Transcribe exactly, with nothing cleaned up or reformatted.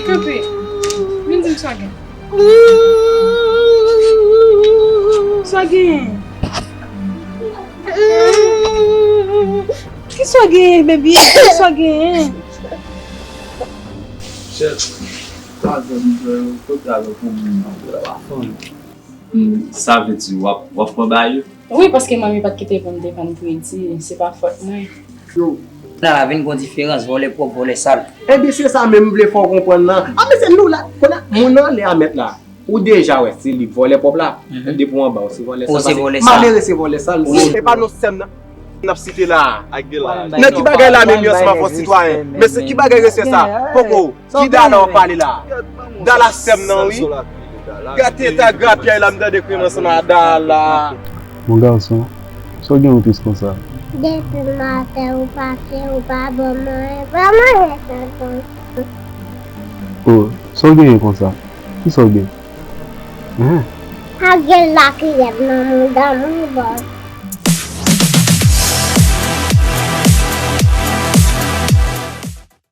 Kanpe. Vin di m sa w gen. Sa w gen? Kisa w gen, baby? Kisa w gen? Chèf, sa fè m pè, kote avèk yon moun nan, bra fanm. Hmm, sa vle di w ap, w ap pran ba yo? Wi, paske manmi pa t kite pou m depann kredi, se pa fòt mwen. Yo. Nan la vin gon diferans, vòlè pwòp, vòlè sal. Ebyen, se sa menm m vle fè w konprann nan. A, men se nou la, kounye a, moun nan lè a mèt la. Ou deja wè, se li vòlè pwòp la. Mhm. Depi w anba, ou se vòlè sal. Ou se vòlè sal. Malere se vòlè sal. Wi. E pa non sèm nan n ap site la a. Nan ki bagay la menm yo ansanm avè w sitwayen? Men se ki bagay resye sa? Poko. Ki dala w pale la? Dala sèm nan wi. Gate eta grapyay la m tande krim ansanm a dala. Mon gason, sa w gen ou tris konsa? Depi maten ou pase, ou pa ban m anyen. Ban m anyen tonton. Oh, sa w genyen konsa? Kisa w gen? Hen? Pa gen lakilèv nan mouda m wi bòs.